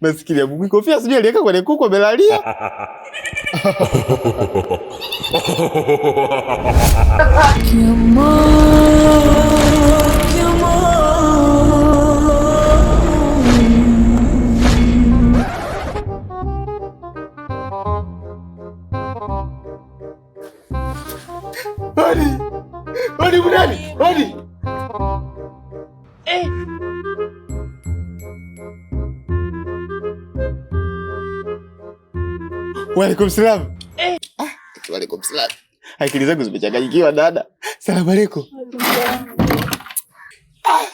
Maskini ya Mungu, kofia sijui aliweka kwenye kuku amelalia. Hodi. Hodi bunani. Hodi. Eh. Waalaikum salam. Eh. Ah, waalaikum salam. Akili zangu zimechanganyikiwa dada. Salamu aleikum. Ah,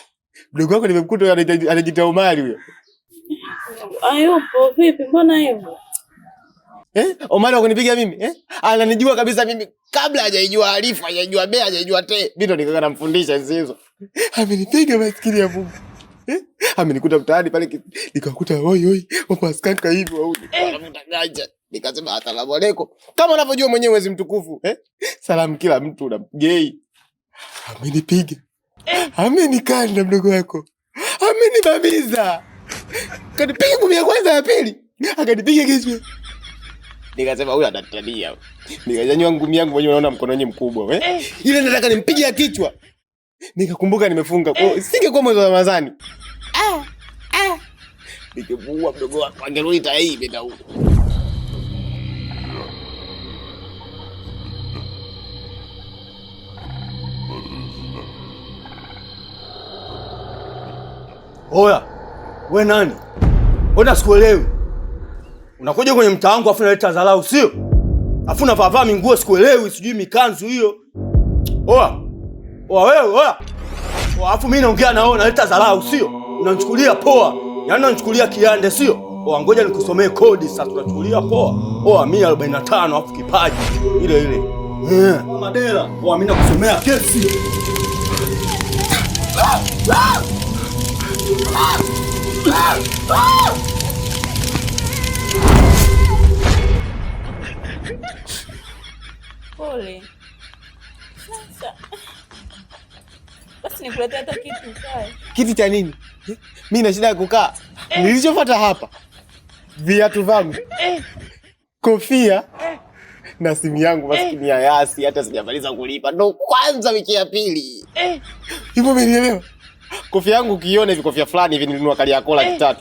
mdogo wako nimemkuta anajiita Omari huyo. Hayupo vipi? Mbona hivyo? Eh? Omari wakunipiga mimi eh? Ananijua kabisa mimi kabla hajaijua alifu, hajaijua be, hajaijua te. Mimi ndo nikakaa namfundisha enzi hizo. Amenipiga maskini ya Mungu. Eh? Amenikuta mtaani pale nikakuta hoi hoi wapo askanka hivi wauni. Wanavuta ganja. Nikasema asalamu aleikum. Kama unavyojua mwenyewe mwezi mtukufu, eh? Salamu kila mtu na gei. Amenipiga. Amenikanda mdogo wako. Amenibamiza. Kanipiga ngumi ya kwanza ya pili. Akanipiga kichwa. Nikasema huyu anatania. Nikanyanyua ngumi yangu mwenyewe, naona mkono wenyewe mkubwa eh? Ile nataka nimpige ya kichwa. Nikakumbuka nimefunga. Kwa hiyo singekuwa mwezi wa Ramadhani. Ah, ah. Ningemuua mdogo wako angerudi tayari imeenda huko. Oya, we nani? Mbona sikuelewi? Unakuja kwenye mtaa wangu afu unaleta dharau, sio? Afu unavaa minguo sikuelewi, sijui mikanzu hiyo. Oya. Oya wewe, oya. Oya, afu mimi naongea na wewe unaleta dharau, sio? Unanichukulia poa. Yaani unanichukulia kiande, sio? Oya, ngoja nikusomee kodi sasa, tunachukulia poa. Oya, 145 afu kipaji ile ile. Eh. Madela, oya mimi nakusomea kesi. Pole. Sasa basi nikuletea hata kitu ukae. Kiti cha nini? Mimi na shida ya kukaa. Nilichofuata hapa viatu vangu, kofia na simu yangu maskini ya Yasi, hata sijamaliza kulipa, ndo kwanza wiki ya pili hivyo. Umenielewa? Kofia yangu ukiiona hivi, kofia fulani hivi nilinunua Kariakoo 300,000.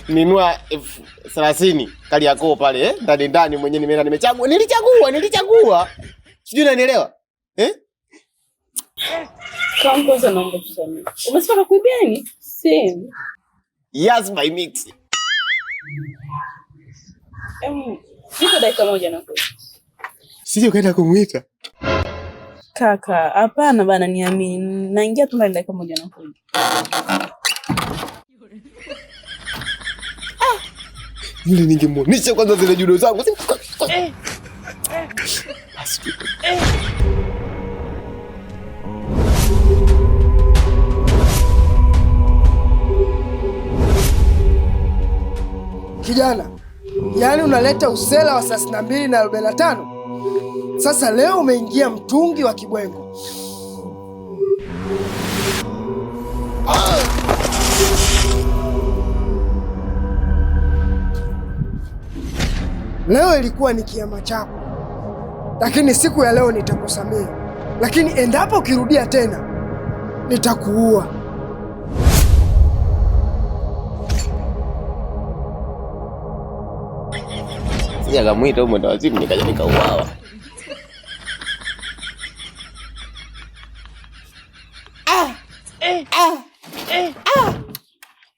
Nilinunua 30,000 Kariakoo pale, eh? Ndani ndani mwenyewe nimeenda nimechagua, nilichagua, nilichagua. Sijui unanielewa? Eh? Kama kwanza naomba tusamehe. Umesema kuibia nini? Simu. Yes by mix. Niko dakika moja nakuja. Sije ukaenda kumuita. Kaka, hapana bana, niamini. Naingia tu ndani dakika moja nakuja. Ah! Yule ningemuonesha kwanza zile judo zangu. Basi. Kijana, yaani unaleta usela wa saa 62:45. Sasa leo umeingia mtungi wa kibwengo. Leo ilikuwa ni kiama chako, lakini siku ya leo nitakusamehe, lakini endapo ukirudia tena nitakuua. Sija kamwita huyo mwenda wazimu nikaja nikauawa.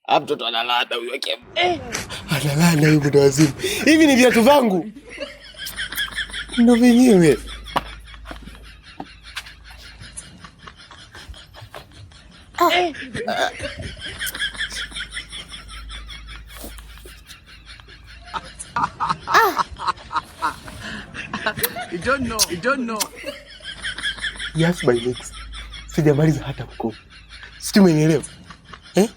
Ah, mtoto analada huyo akia. Analada huyo mwenda wazimu. Hivi ni viatu vangu. Ndo vyenyewe. You don't know. You don't know. Yes, by next. Sijamaliza hata kukopa. Sijui umenielewa? Eh?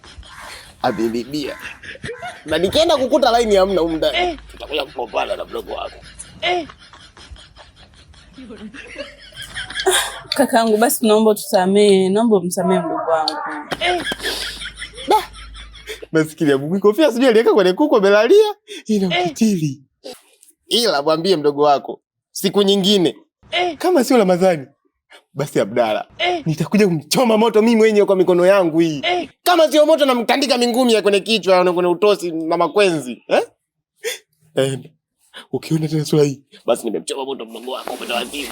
Abibibia. Na nikienda kukuta line hamna humu ndani. Tutakuja kugombana na mdogo wako. Kakaangu, basi naomba tusamee, naomba umsamee mdogo wangu. Da. Maskini ya Mungu, kofia sijui aliweka kwenye kuku amelalia, ina ukitili. Ila mwambie mdogo wako siku nyingine kama sio Ramadhani basi Abdala nitakuja kumchoma moto mimi mwenyewe kwa mikono yangu hii. Kama sio moto namtandika mingumi ya kwenye kichwa na kwenye utosi na makwenzi. Eh? Ukiona tena sura hii basi nimemchoma moto mdogo wako mtawazimu.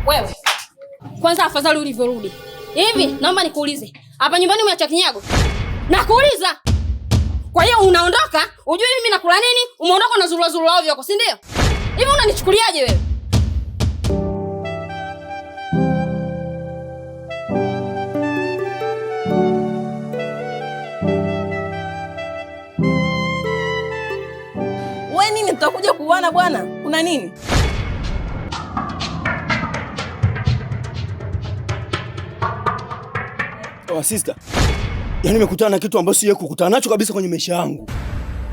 Wewe kwanza, afadhali ulivyorudi hivi. Naomba nikuulize, hapa nyumbani umeacha kinyago? Nakuuliza. Kwa hiyo unaondoka, ujui mimi nakula nini? Umeondoka na zurura zurura ovyo yako, si ndio? Hivi unanichukuliaje wewe? Wewe nini, tutakuja kuuana bwana? Kuna nini? Oh, sister. Yaani nimekutana na kitu ambacho sijawahi kukutana nacho kabisa kwenye maisha yangu.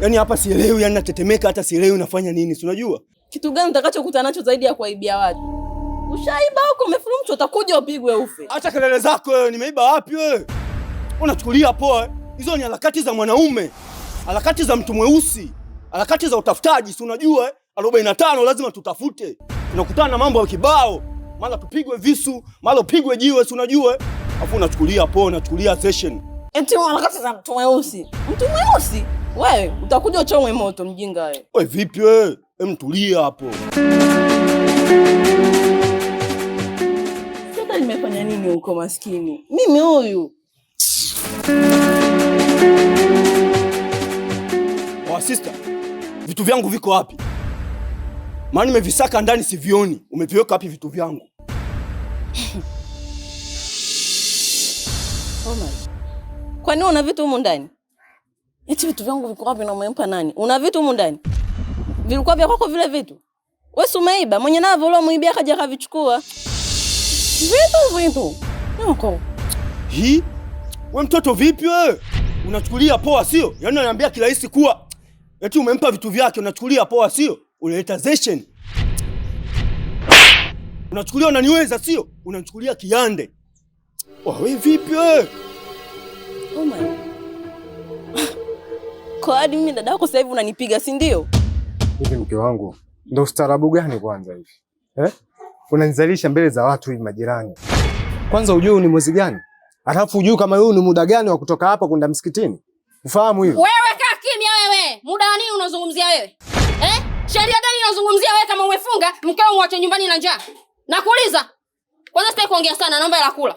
Yaani hapa sielewi, yaani natetemeka hata sielewi nafanya nini, si unajua? Kitu gani utakachokutana nacho zaidi ya kuaibia watu? Ushaiba huko umefurumchwa, utakuja upigwe ufe. Acha kelele zako wewe, nimeiba wapi wewe? Unachukulia poa. Hizo ni harakati za mwanaume. Harakati za mtu mweusi. Harakati za utafutaji, si unajua? 45 lazima tutafute. Tunakutana na mambo ya kibao. Mara tupigwe visu, mara upigwe jiwe, si unajua? Alafu unachukulia poa, unachukulia session. Eti harakati za mtu mweusi. Mtu mweusi? Wewe utakuja uchomwe moto mjinga wewe. Wewe vipi wewe? Hem, tulia hapo. Sasa nimefanya nini huko maskini? Mimi huyu. Oh, sister. Vitu vyangu viko wapi? Maana nimevisaka ndani sivioni. Umeviweka wapi vitu vyangu? Oh my. Kwa nini una vitu humu ndani? Eti vitu vyangu viko wapi na umempa nani? Una vitu humu ndani? Vilikuwa vya kwako vile vitu? Wewe si umeiba, mwenye navyo ule muibia akaja akavichukua. Vitu. Nako. Hii? Wewe mtoto vipi wewe? Unachukulia poa sio? Yaani unaniambia kirahisi kuwa eti umempa vitu vyake unachukulia poa sio? Unaleta session. Unachukulia unaniweza sio? Unachukulia kiande. Wewe vipi wewe? Oh my. Kwa hadi mimi dada yako sasa hivi unanipiga, si ndio? Hivi mke wangu, ndo ustaarabu gani kwanza hivi? Eh? Unanizalisha mbele za watu hivi majirani. Kwanza ujue ni mwezi gani? Alafu ujue kama wewe ni muda gani wa kutoka hapa kwenda msikitini? Ufahamu hivyo? Wewe kaa kimya wewe. Muda wa nini unazungumzia wewe? Eh? Sheria gani unazungumzia wewe kama umefunga mkeo muache nyumbani na njaa? Nakuuliza. Kwanza sitaki kuongea sana, naomba hela kula.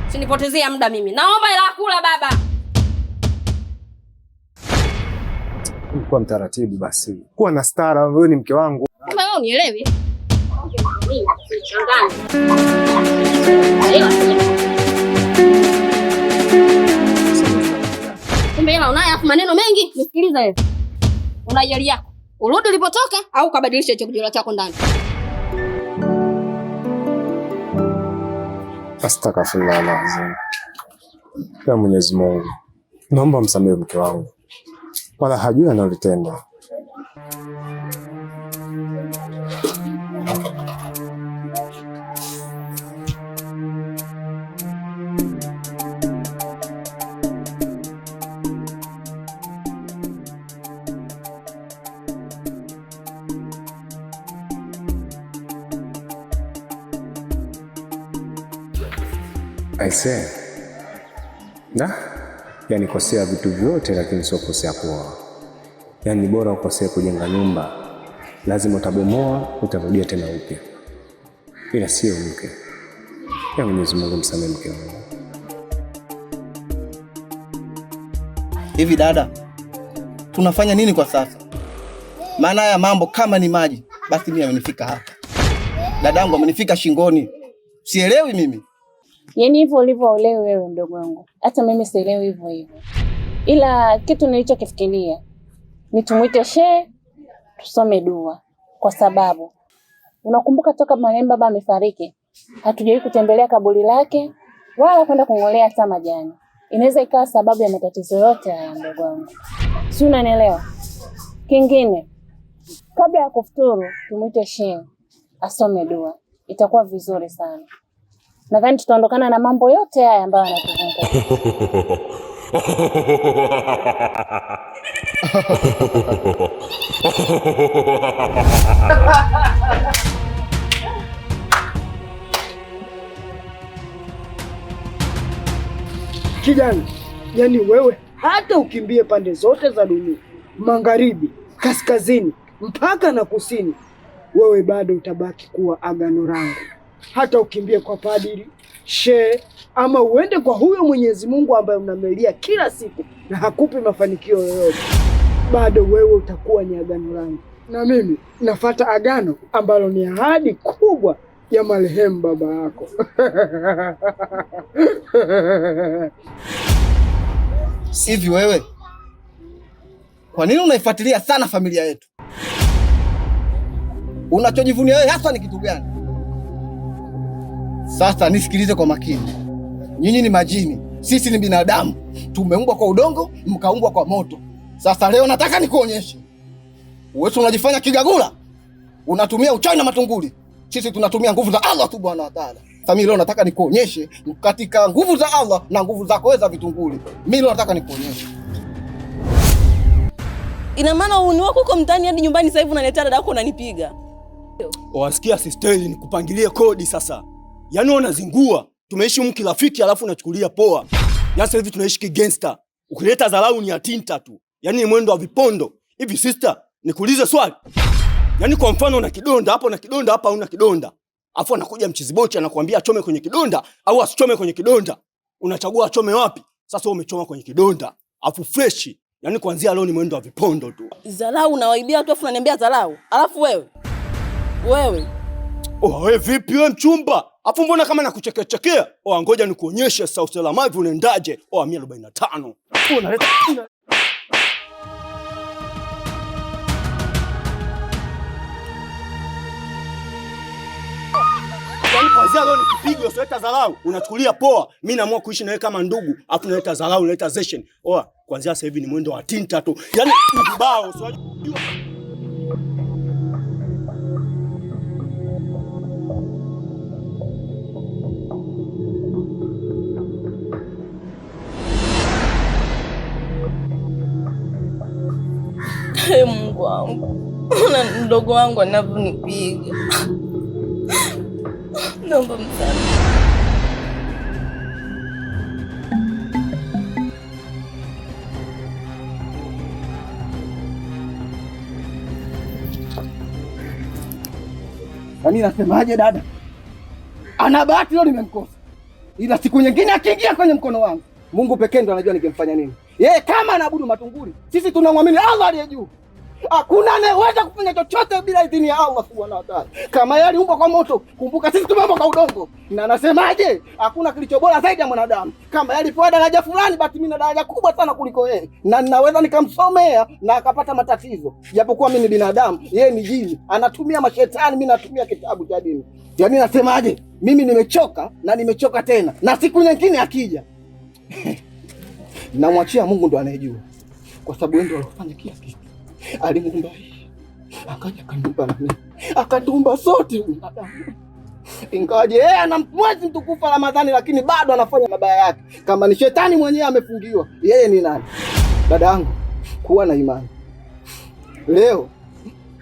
Usinipotezee muda mimi. Naomba hela kula baba. Kuwa mtaratibu basi. Kuwa na stara, wewe ni mke wangu. Kama wewe unielewi. Kumbe hela unayo afu maneno mengi. Nisikilize wewe. Una hiari yako. Urudi ulipotoka au kabadilisha hicho kijora chako ndani. Astaghfirullah alazim. Ya Mwenyezi Mungu, naomba msamehe mke wangu, wala hajui analotenda. Aisee, na yani kosea vitu vyote, lakini sio kosea kuoa. Yani bora ukosee kujenga nyumba, lazima utabomoa, utarudia tena upya, ila sio mke. Ya Mwenyezi Mungu msamehe mke wangu. Hivi dada, tunafanya nini kwa sasa? Maana haya mambo kama ni maji, basi mimi amenifika hapa. Dadangu amenifika shingoni. Sielewi mimi. Yaani hivyo ulivyoelewi wewe mdogo wangu, hata mimi sielewi hivyo hivyo, ila kitu nilichokifikiria ni tumuite shehe tusome dua, Kwa sababu unakumbuka toka marehemu baba amefariki, hatujawahi kutembelea kaburi lake wala kwenda kung'olea hata majani. Inaweza ikawa sababu ya matatizo yote haya, mdogo wangu, si unanielewa? Kingine, kabla ya kufuturu tumwite shehe asome dua, itakuwa vizuri sana. Nadhani tutaondokana na mambo yote haya ambayo yanatuzunguka. Kijana, yani wewe hata ukimbie pande zote za dunia, magharibi, kaskazini, mpaka na kusini, wewe bado utabaki kuwa agano langu. Hata ukimbie kwa padiri, shehe, ama uende kwa huyo Mwenyezi Mungu ambaye unamelia kila siku na hakupi mafanikio yoyote, bado wewe utakuwa ni agano langu, na mimi nafata agano ambalo ni ahadi kubwa ya marehemu baba yako. Hivi wewe, kwa nini unaifuatilia sana familia yetu? Unachojivunia wewe hasa ni kitu gani? Sasa nisikilize kwa makini. Nyinyi ni majini, sisi ni binadamu. Tumeumbwa kwa udongo, mkaumbwa kwa moto. Sasa leo nataka nikuonyeshe. Wewe unajifanya kigagula, unatumia uchawi na matunguli. Sisi tunatumia nguvu za Allah subhanahu wa ta'ala. Sasa mimi leo nataka nikuonyeshe katika nguvu za Allah na nguvu zako wewe za vitunguli. Mimi leo nataka nikuonyeshe. Ina maana uhuni wako huko mtaani hadi nyumbani sasa hivi unaniletea dada yako unanipiga. Wasikia sisteli, nikupangilie kodi sasa. Yaani wewe unazingua. Tumeishi humu kirafiki alafu unachukulia poa. Yaani sasa hivi tunaishi kigangster. Ukileta dharau ni ya tinta tu. Yaani ni mwendo wa vipondo. Hivi sister, nikuulize swali. Yaani kwa mfano una kidonda hapo na kidonda hapa una kidonda. Alafu anakuja mchizibochi anakuambia achome kwenye kidonda au asichome kwenye kidonda. Unachagua achome wapi? Sasa wewe umechoma kwenye kidonda. Alafu fresh. Yaani kuanzia leo ni mwendo wa vipondo tu. Dharau unawaibia watu afu unaniambia dharau. Alafu wewe. Wewe. Oh, wewe vipi wewe mchumba? Alafu mbona kama nakuchekechekea? Oh, ngoja nikuonyeshe sasa usalama unaendaje. Oh, 145. Unaleta Yaani kuanzia leo nikipiga usileta dharau, unachukulia poa. Mimi naamua kuishi na wewe kama ndugu, afu unaleta dharau, unaleta zeshen. Oa, kuanzia sasa hivi ni mwendo wa tinta tu. Yaani vibao, unajua. Ee Mungu wangu, na mdogo wangu anavyonipiga. Naomba msaada. Yaani nasemaje dada? Ana bahati leo nimemkosa. Ila siku nyingine akiingia kwenye mkono wangu, Mungu pekee ndo anajua ningemfanya nini. Yeye kama anaabudu matunguli, sisi tunamwamini Allah aliye juu. Hakuna anayeweza kufanya chochote bila idhini ya Allah subhanahu wa ta'ala. Kama yeye aliumbwa kwa moto, kumbuka sisi tumeumbwa kwa udongo. Na anasemaje? Hakuna kilicho bora zaidi ya mwanadamu. Kama yeye alipewa daraja fulani, basi mimi na daraja kubwa sana kuliko yeye. Na ninaweza nikamsomea na akapata matatizo. Japokuwa mimi ni binadamu, yeye ni jini. Anatumia mashetani, mimi natumia kitabu cha dini. Yaani nasemaje? Mimi nimechoka na nimechoka tena. Na siku nyingine akija, namwachia Mungu ndo anayejua. Kwa sababu yeye ndo alifanya kila kitu. Alimuumba yeye, akaja akaniumba na mimi, akatuumba sote binadamu. Ingawaje yeye ana mwezi mtukufu Ramadhani, lakini bado anafanya mabaya yake. Kama ni shetani mwenyewe amefungiwa, yeye ni nani? Dada yangu, kuwa na imani. Leo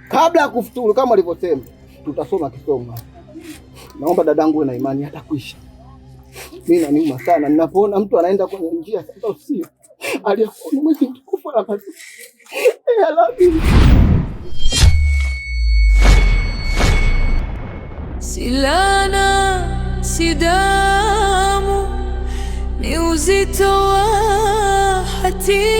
kabla ya kufuturu kama alivyosema, tutasoma kisomo. Naomba dadangu uwe na imani hata kuisha. Mimi naniuma sana ninapoona mtu anaenda kwenye njia sasa sio aliyekuwa ni mwezi mtukufu Ramadhani. I love you. Si laana, si damu, ni uzito wa hatima.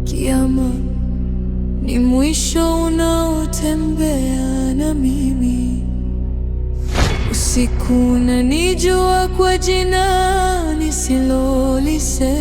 Kiama ni mwisho unaotembea na mimi. Usiku unanijua kwa jina nisilolisema.